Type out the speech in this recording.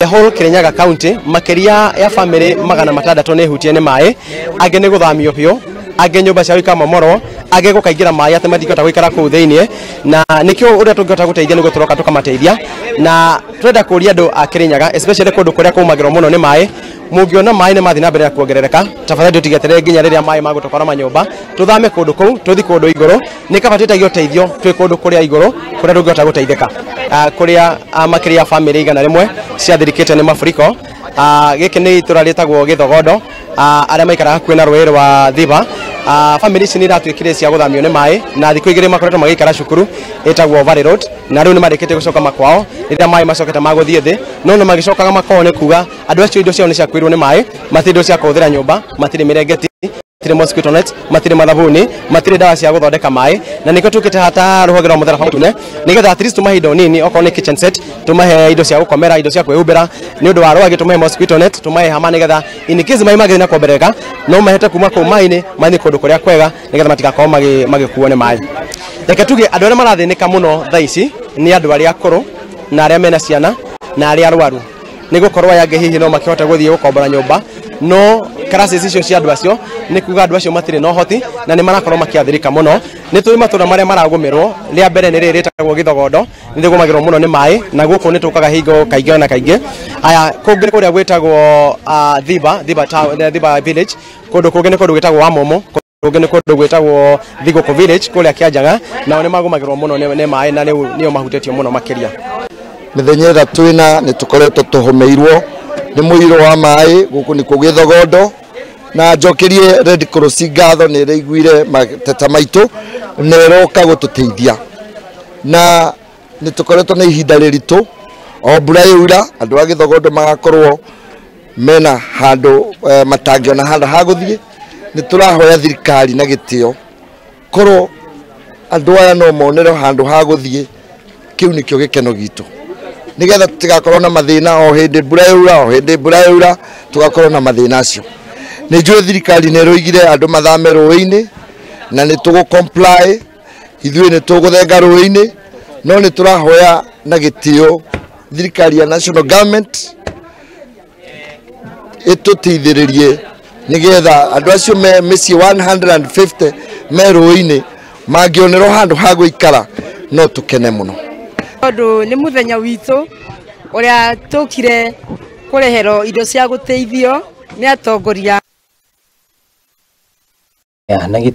Whole Kirinyaga County makiria ya family 600 nĩ hutie nĩ maĩ, angĩ nĩ gũthamio biũ, angĩ nyũmba ciao ikamomorwo, angĩ gũkaingĩra maĩ atĩ matingĩhota gũikara kũu thĩinĩ, na nĩkĩo ũrĩa tũngĩhota gũteithia nĩguo tũroka tũkamateithia. Na twenda kũria andũ a Kirinyaga especially kũndũ kũrĩa kũmagĩrwo mũno nĩ maĩ, mũngĩona maĩ nĩ mathiĩ na mbere na kuongerereka, tafadhali tũtigeterere nginya rĩrĩa maĩ magũtũkora manyũmba, tũthame kũndũ kũu tũthi kũndũ igũrũ, nĩ kaba twĩtagie ũteithio twĩ kũndũ kũrĩa igũrũ kũrĩa tũngĩhota gũteithĩka. Kũrĩa makĩria ya family 100 ciathirikĩte nĩ mafuriko. Gĩkĩ nĩ itũra rĩtagwo Gĩthogondo, arĩa maikaraga hakuhĩ na rũĩ rwa Thiba. Family ici nĩ iratuĩkire cia gũthamio nĩ maĩ, na thikũ igĩrĩ makoretwo magĩikara cukuru ĩtagwo Valley Road, na rĩu nĩ marĩkĩtie gũcoka makwao rĩrĩa maĩ macokete magũthiĩ thĩ, no nĩ magĩcokaga makwao nĩ kuga andũ acio indo ciao nĩ ciakuirwo nĩ maĩ, matirĩ indo cia kũhũthĩra nyũmba, matirĩ mĩrengeti, matirĩ mosquito net, matirĩ mathabuni, matirĩ ndawa cia gũthondeka maĩ, na nĩkĩo tũkĩte hata rũhonge rwa mũtharaba mũtune nĩgetha at least tũmahe indo nini, okorwo nĩ kitchen set tũmahe indo cia gũkomera, indo cia kwĩhumbĩra nĩ ũndũ wa rwagĩ, tũmahe mosquito net, tũmahe hama nĩgetha in case maĩ mangĩthiĩ na kuongerereka no mahete kuma kũu maĩ-inĩ mathiĩ kũndũ kũrĩa kwega nĩgetha matigakorwo magĩkuo nĩ maĩ. Reke tuge andũ arĩa marathĩnĩka mũno thaa ici nĩ andũ arĩa akũrũ na arĩa mena ciana na arĩa arwaru, nĩ gũkorwo aya angĩ hihi no makĩhote gũthiĩ gũkombora nyũmba, no crisis icio cia andũ acio nĩ kuga andũ acio matirĩ na ũhoti na nĩ marakorwo makĩathĩrĩka mũno. Nĩ tũĩ matũra marĩa maragũmĩrwo, rĩa mbere nĩ rĩrĩ rĩtagwo Gĩthogondo, nĩ rĩgũmagĩrwo mũno nĩ maĩ, na gũkũ nĩ tũkaga hingo kaingĩ na kaingĩ. Aya, kũngĩ nĩ kũrĩa gwĩtagwo Thiba, Thiba town, Thiba village, kũndũ kũngĩ nĩ kũndũ gwĩtagwo Wamomo, kũngĩ nĩ kũndũ gwĩtagwo Thigũkũ village kũrĩa Kĩanjaga, nao nĩ magũmagĩrwo mũno nĩ maĩ na rĩu nĩo mahutĩtio mũno makĩria. Mĩthenya ĩrĩa twĩna nĩ tũkoretwo tũhũmĩirwo nĩ mũiyũro wa maĩ gũkũ nĩkuo Gĩthogondo, na njokerie Red Cross ngatho nĩ ĩraiguire mateta maitũ na ĩroka gũtũteithia, na nĩ tũkoretwo na ihinda rĩritũ, o mbura yaura andũ a Gĩthogondo magakorwo mena handũ matangĩona handũ ha gũthiĩ. Nĩ tũrahoya thirikari na gĩtĩo korwo andũ aya no monerwo handũ ha gũthiĩ, kĩu nĩkĩo gĩkeno gitũ, nĩgetha tũtigakorwo na mathĩna o hĩndĩ mbura yaura, o hĩndĩ mbura yaura tũgakorwo na mathĩna acio. Nĩ njũĩ thirikari nĩ ĩroigire andũ mathame rũĩ-inĩ na nĩ tũgũ comply, ithuĩ nĩ tũgũthenga rũĩ-inĩ, no nĩ tũrahoya na gĩtĩo thirikari ya national government ĩtũteithĩrĩrie nĩgetha andũ acio me mĩciĩ 150 me rũĩ-inĩ mangĩonerwo handũ ha gũikara no tũkene mũno. Tondũ nĩ mũthenya witũ ũrĩa tũkire kũreherwo indo cia gũteithio nĩ atongoria na gĩtũmi.